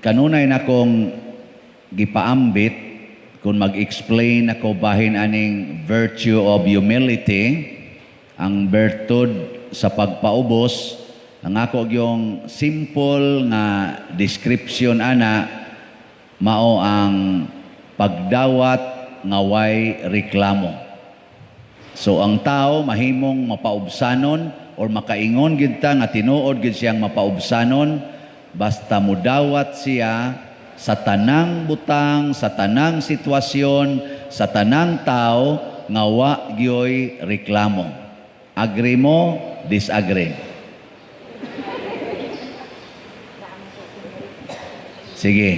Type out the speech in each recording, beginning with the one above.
Kanunay na kong gipaambit kung mag-explain ako bahin aning virtue of humility, ang bertud sa pagpaubos. Ang ako yung simple nga description ana mao ang pagdawat nga way reklamo. So ang tao mahimong mapaubsanon or makaingon gid ta nga tinuod gid siyang mapaubsanon basta mudawat siya sa tanang butang, sa tanang sitwasyon, sa tanang tao nga wa gyoy reklamo. Agree mo, disagree? Sige,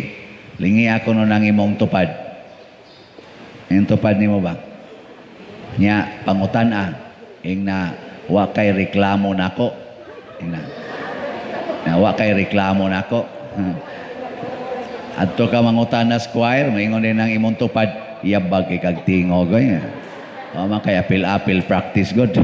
lingi ako nun ang imong tupad. Yung tupad nimo ba? Nya, pangutan ah. Ing na, wa kay reklamo nako. Ing na. Na wa kay reklamo nako. Adto ka mangutan na squire, maingon din ang imong tupad, yabag kay kag tingog oy. O man kay apil-apil practice good.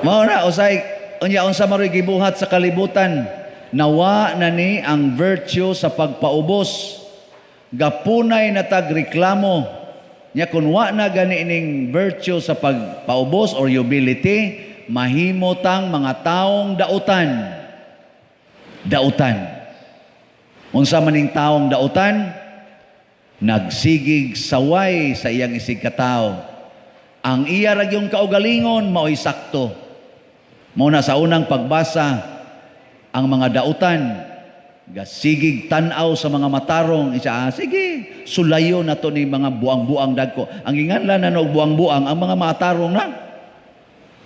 Mao na usay unya unsa maroy gibuhat sa kalibutan, nawa na ni ang virtue sa pagpaubos. Gapunay na tag reklamo. Nya kun wa na gani ining virtue sa pagpaubos or humility, mahimo tang mga taong dautan. Dautan. Unsa maning taong dautan? Nagsigig saway sa iyang isig katao. Ang iya ra gyung kaugalingon maoy sakto. Mao na sa unang pagbasa ang mga dautan gasigig tan-aw sa mga matarong isa, sige, sulayo na to ni mga buang-buang dagko. Ang ginganlan na og buang-buang ang mga matarong na.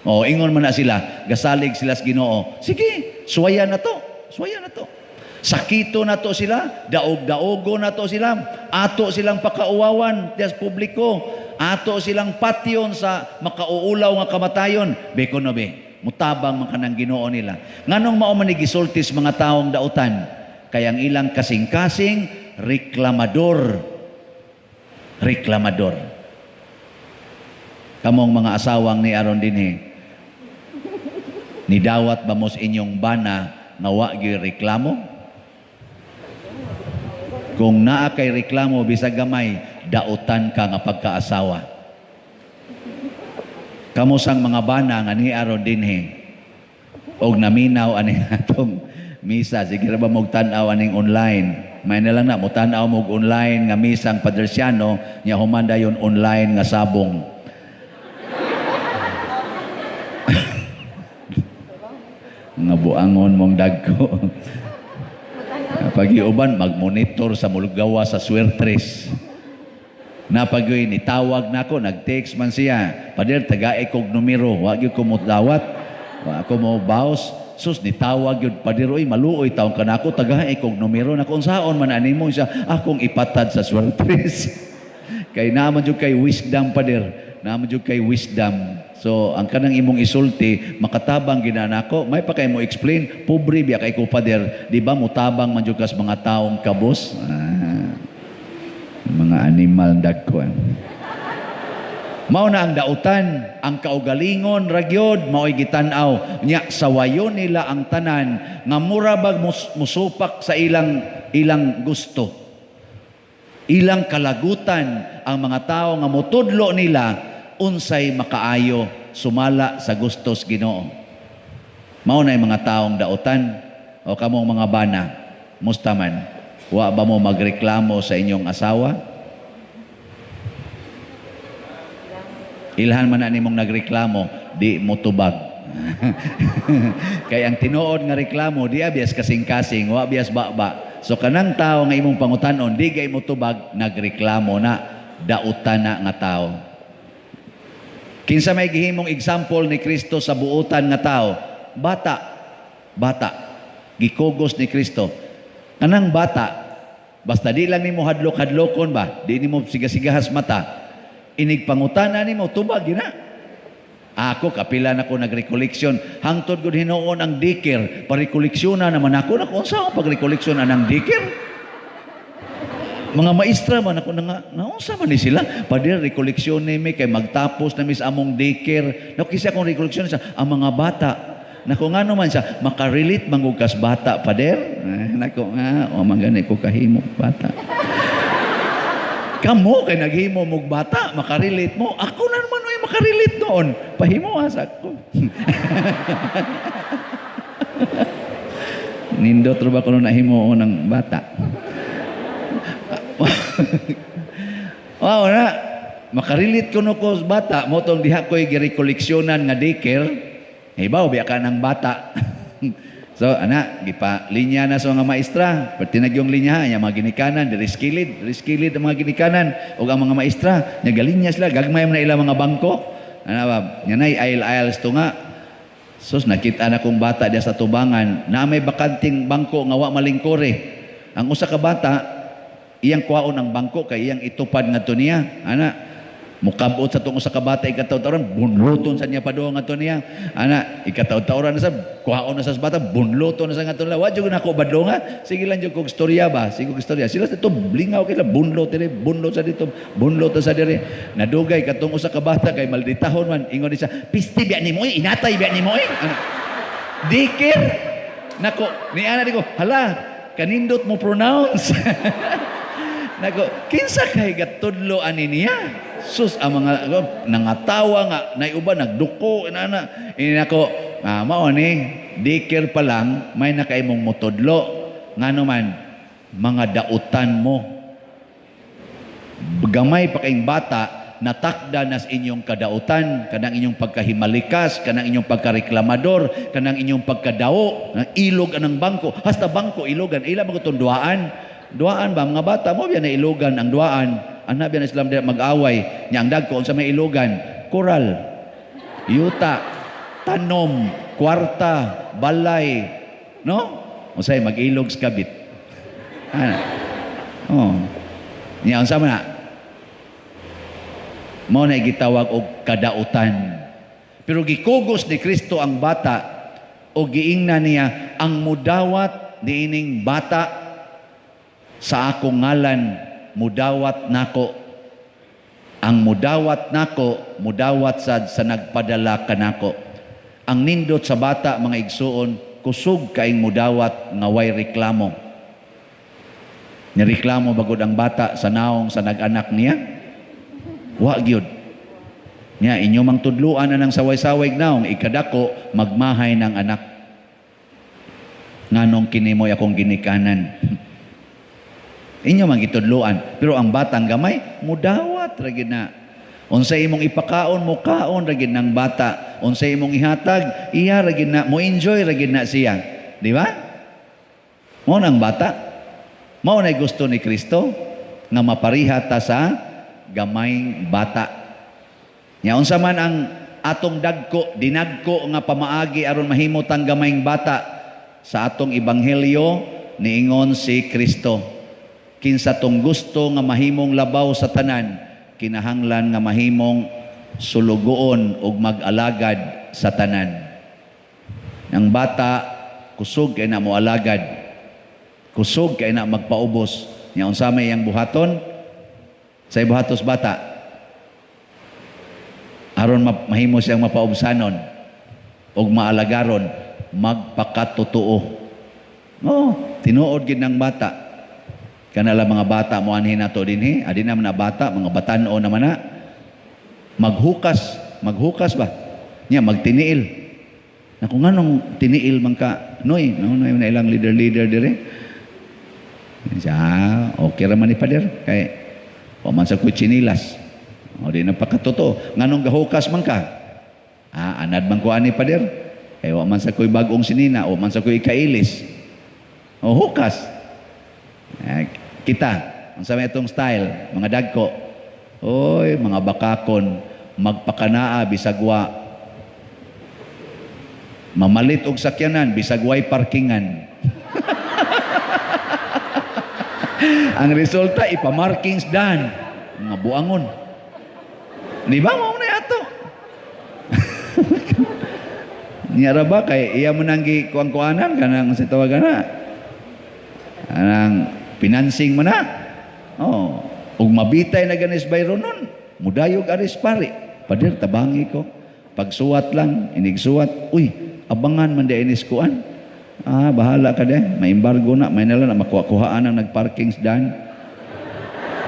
O ingon man na sila, gasalig sila sa Ginoo. Sige, suwaya na to, suwaya na to. Sakito na to sila, daog-daogo na to sila, ato silang pakauwawan sa publiko, ato silang patyon sa makauulaw nga kamatayon. Beko no be, mutabang man kanang Ginoo nila. Nganong mao man ni gisultis mga taong dautan? Kay ang ilang kasing-kasing reklamador. Reklamador. Kamong mga asawang ni aron dinhi, nidawat ba mo sa inyong bana nga wa gyud reklamo? Kung naa kay reklamo bisag gamay, dautan ka nga pagkaasawa. Kamo sang mga bana nga ni aron dinhi og naminaw ani atong misa, sige ra ba mog tan-aw aning online? May na lang na mo tan-aw mog online nga misang Padersiano nya human dayon online nga sabong. Nga buangon mong dagko. Pag-iuban, mag-monitor sa mulgawa sa swertres. Napagyoy, nitawag na ako, nag-text man siya. Pader, tagae kog numero, wa gyud ko mudawat, wa ako mo baos. Sus, nitawag yun, pader, oy, maluoy, taong ka na ako, tagae kog numero. Nako, unsaon man ani mo siya, akong ipatad sa swertres. Kay naman jud kay wisdom, pader. Naman jud kay wisdom. So, ang kanang imong isulti, makatabang ginanako, may pa kay mo explain, pobre biya kay ko, pader, di ba mutabang man jud kas mga taong kabos? Mga animal dagko. Mao na ang dautan, ang kaugalingon ragyod maoy gitan-aw. Nya sawayon nila ang tanan nga mura bag musupak sa ilang gusto. Ilang kalagutan ang mga tao nga motudlo nila unsay makaayo sumala sa gustos Ginoo. Mao na yung mga taong dautan o kamong mga bana, musta man, wa ba mo magreklamo sa inyong asawa? Ilhan man na nimong nagreklamo, di mo tubag. Kay ang tinuod nga reklamo, di abias kasing-kasing, wa bias ba-ba. So kanang tao nga imong pangutanon, di gay mo tubag, nagreklamo na, dautan na nga tao. Kinsa may gihimong example ni Kristo sa buotan nga tao? Bata. Bata. Gikugos ni Kristo. Kanang bata, basta di lang nimo hadlok-hadlokon ba, di nimo sigasigahas mata, inig pangutana nimo, tubag yun na. Ako, kapila na ko nagrekoleksyon. Hangtod gud hinuon ang dikir. Parekoleksyon na naman ako. Naku, unsa akong pagrekoleksyon anang dikir? Mga maestra man ako na nga, naunsa man ni sila. Pader, rekoleksyon ni mi, kay magtapos na mis among dikir. Naku, kasi akong rekoleksyon sa ang mga bata. Nako, ngano man siya, makarelate man gud kas bata, pader. Eh, nako nga, o man gani ko kahimo bata. Kamo kay naghimo mog bata, makarelate mo. Ako na naman ay makarelate noon. Pahimo asa ko. Nindot ra ba kuno nahimo ng bata? Wow na. Makarelate kuno ko sa bata, mo tong diha ko'y girekoleksyonan nga daycare. Hibaw biya ka ng bata. So ana, gipa linya na sa mga maestra, perti na gyung linya nya mga ginikanan diri skilid, diri skilid ang mga ginikanan ug ang mga maestra, nya galinya sila, gagmay man na ilang mga bangko. Ana ba, nya nay aisle to nga. Sus, nakita na kong bata diya sa tubangan, na may bakanting bangko nga wa malingkore. Ang usa ka bata, iyang kuwaon ang bangko kay iyang itupad ngadto niya. Ana, mukabot sa tong usa ka bata ikataw-tawran, bunluton sa niya padung ngadto niya. Ana, ikataw-tawran na sa kuwaon na sa bata, bunluton na sa ngadto niya. Wa jud nako badlonga. Sige lang jud kog istorya ba? Sige kog istorya. Sila sa dito blingaw kila, bunlot diri, bunlot sa dito, bunlot sa diri. Nadugay katong usa ka bata kay malditahon man, ingon ni siya, "Piste biya nimo eh, inatay biya nimo eh." Ana, dikir. Nako, ni ana di ko, hala, kanindot mo pronounce. Nako, kinsa kay gatudlo ani niya? Sus, ang mga nangatawa nga, naiuban, nagduko, inana. Ini nako, mao ni, dikir pa lang, may nakaimong motudlo. Ngano man, mga dautan mo. Gamay pa kayong bata, natakda nas inyong kadautan, kanang inyong pagkahimalikas, kanang inyong pagkareklamador, kanang inyong pagkadao, nang ilog anang bangko. Hasta bangko, ilogan. Ila mga itong duaan. Duaan ba, mga bata mo, biya na ilogan ang duaan. Anak biya na Islam diya mag-away. Nya ang dagko, unsa may ilogan? Koral, yuta, tanom, kwarta, balay. No? Unsay mag-ilog sa kabit. Ana. Oh. Nya unsa man na? Mao na gitawag og kadautan. Pero gikugos ni Kristo ang bata o giingnan niya ang mudawat niining bata sa akong ngalan, mudawat nako. Ang mudawat nako, mudawat sad sa nagpadala kanako. Ang nindot sa bata, mga igsuon, kusog kaing mudawat nga way reklamo. Nireklamo bagod ang bata sa naong sa nag-anak niya? Wa gyud. Nya inyo mang tudluan na ng saway-saway naong ikadako magmahay ng anak. Nganong kinimoy akong ginikanan. Inyo mang gitudluan, pero ang batang gamay mudawat ra gyud na. Unsa imong ipakaon, mukaon ra gyud ng bata. Unsa imong ihatag, iya ra gyud na, mo enjoy ra gyud na siya. Di ba? Mao nang bata. Mao na gusto ni Kristo nga mapariha ta sa gamayng bata. Nya unsa man ang atong dagko, dinagko nga pamaagi aron mahimo tang gamayng bata sa atong ebanghelyo niingon si Kristo. Kinsa tong gusto nga mahimong labaw sa tanan, kinahanglan nga mahimong sulugoon ug mag-alagad sa tanan. Ang bata kusog kay na moalagad. Kusog kay na magpaubos. Nya unsa may iyang buhaton? Sa buhatos bata. Aron mahimo siyang mapaubsanon ug maalagaron, magpakatotoo. Oh, tinuod gid ng bata. Kanala mga bata mo anhin nato dinhi, adi na man na bata, mga batan-o naman na. Maghukas, maghukas ba? Nya magtiniil. Naku, nganong tiniil man ka? Noy, no, noy na ilang leader-leader dire. Siya, okay ra man ni pader kay wa man sa ko'y tsinilas. O di na pakatotoo. Nganong gahukas man ka? Ah, anad man ko ani pader. Kay wa man sa ko'y bag-ong sinina, wa man sa ko'y kailis. O hukas. Eh, kita, unsa may itong style, mga dagko. Oy, mga bakakon, magpakanaa bisag wa. Mamalit og sakyanan bisag way parkingan. Ang resulta ipamarkings dan mga buangon. Di ba mao na ato? Niya ra ba kay iya mo nang gikuan-kuanan kanang sa tawagan na. Anang financing mo na. Oh, ug mabitay na ganis bayro nun, mudayog aris pare. Pader tabangi ko. Pagsuwat lang, inigsuwat, uy, Abangan man di inis kuan. Ah, bahala ka de. May embargo na, may nala na makuha-kuhaan ang nagparking dan.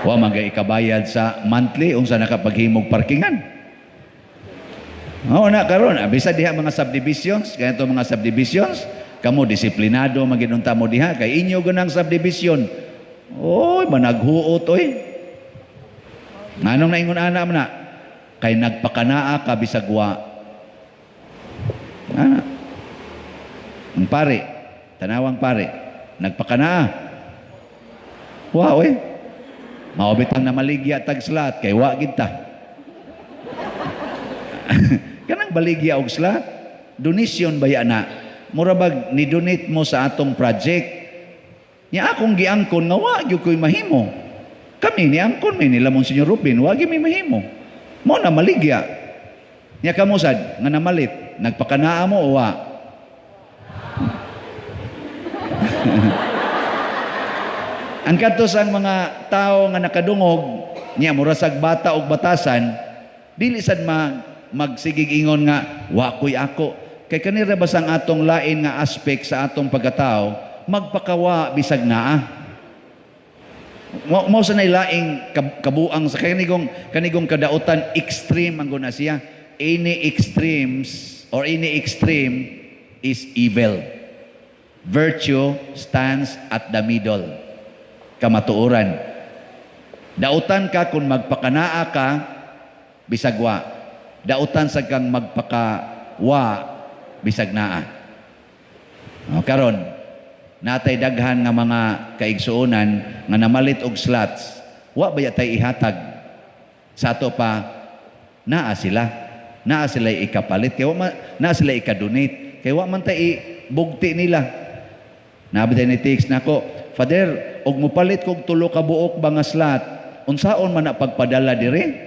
Wa man gay ikabayad sa monthly unsa nakapaghimog parkingan. Oo na karon, bisa diha mga subdivisions, ganito mga subdivisions, kamo disiplinado maginunta mo diha kay inyo ganang subdivision. Oy, managhuot oy. Nganong naingon ana man na? Kay nagpakanaa ka bisag wa. Ana. Ang pare, tanawang pare, nagpakanaa. Wa oy. Mao bitang na maligya tag slot kay wa gid ta. Kanang baligya og slot, donation ba na? Mura bag ni donate mo sa atong project. Nya akong giangkon nga wa gyud ko'y mahimo. Kami ni angkon mi nila Monsignor Rupin, wa gyud mi mahimo. Mo na maligya. Nya kamo sad nga namalit, nagpakanaa mo o wa? Ang kadto sang mga tao nga nakadungog nya mura sag bata og batasan, dili sad magsigig ingon nga wa ko'y ako. Kay kanira ba sang atong lain nga aspect sa atong pagkatao, magpakawa bisag naa. Mao sa nay laing kabuang sa kanigong kadautan, extreme ang guna siya. Any extremes or any extreme is evil. Virtue stands at the middle. Kamatuoran. Dautan ka kung magpakanaa ka, bisag wa. Dautan sa kang magpakawa, bisag naa. O, karon, natay daghan nga mga kaigsuonan nga namalit og slots, wa ba tay ihatag? Sa ato pa, naa sila. Naa sila ikapalit. Kaya wa naa sila ikadonate. Kaya wa man tay ibugti nila. Nabi tayo ni text nako, Father, og mupalit kog tulo ka buok ba nga slot, unsaon man na pagpadala dire?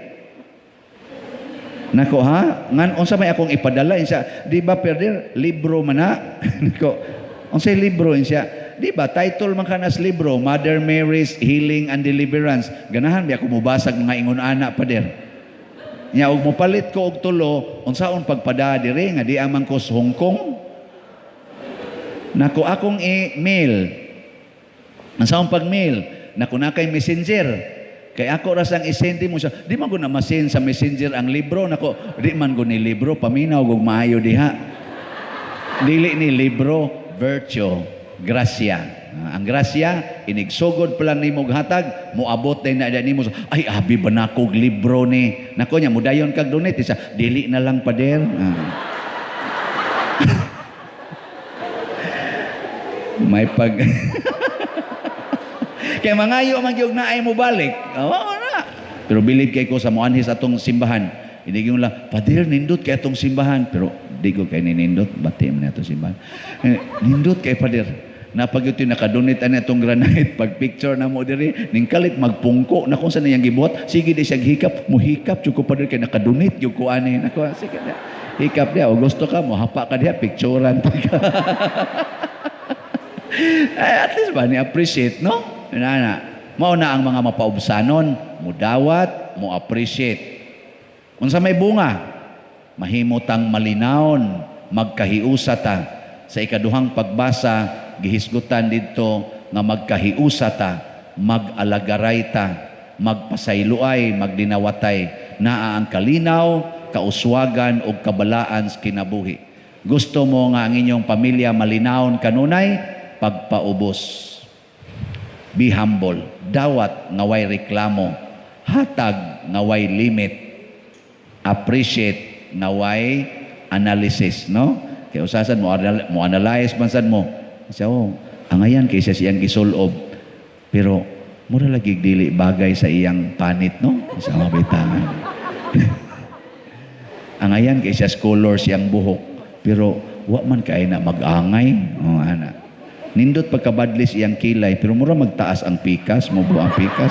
Nako ha, ngan unsa may akong ipadala insa, di ba Father, libro man na? Nako, unsay libro insa? Di ba title man kanas libro, Mother Mary's Healing and Deliverance. Ganahan ba ako mobasag mga ingon ana, Father? Nya og mupalit ko og tulo, unsaon pagpada dire nga di amang ko sa Hong Kong? Nako akong i-mail. Unsaon pag-mail? Nako na kay Messenger. Kay ako ra sang i-send mo siya. Di man ko na masen sa Messenger ang libro. Nako, di man ko ni libro paminaw og maayo diha. Dili ni libro, virtue, grasya. Ang grasya, inigsugod pa lang nimo hatag, moabot din na nimo. Ay, abi ba na kog libro ni? Nako nya, mudayon kag donate. Isa, dili na lang pader. May pag... Kaya mangayo man gyud na ay mo balik. Oo na. Pero bilib kay ko sa moanhi sa atong simbahan. Inigyon lang, Father, nindot kay atong simbahan. Pero di ko kay ninindot, bati man atong simbahan. Nindot kay Father. Napag ito nakadonate ani atong granite, pag picture na mo diri, ning kalit magpungko na kung saan niyang gibuhat, sige di siya hikap, muhikap jud ko Father kay nakadonate jud ko ani. Nako, sige na. Hikap diha, o gusto ka mo hapa ka diha, picturean pa ka. At least ba ni appreciate, no? Nana, mao na ang mga mapaubsanon, mudawat, mo appreciate. Unsa may bunga, mahimutang malinawon, magkahiusa ta. Sa ikaduhang pagbasa, gihisgutan didto nga magkahiusa ta, mag-alagaray ta, magpasayloay, magdinawatay. Naa ang kalinaw, kauswagan ug kabalaan sa kinabuhi. Gusto mo nga ang inyong pamilya malinawon kanunay, pagpaubos. Be humble. Dawat nga way reklamo. Hatag nga way limit. Appreciate nga way analysis, no? Kaya usasan mo, mo analyze man sad mo. Siya, oh, angayan kaysa siyang gisulob. Pero mura lagi dili bagay sa iyang panit, no? Sa mga bitangan. Angayan kaysa scholar siyang buhok. Pero wa man kay na mag-angay. Oh, ana. Nindot pagkabadlis iyang kilay, pero mura magtaas ang pikas, mo ang pikas.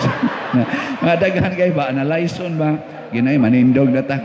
Mga daghan kay ba, analyze ba? Ginay, manindog na ta.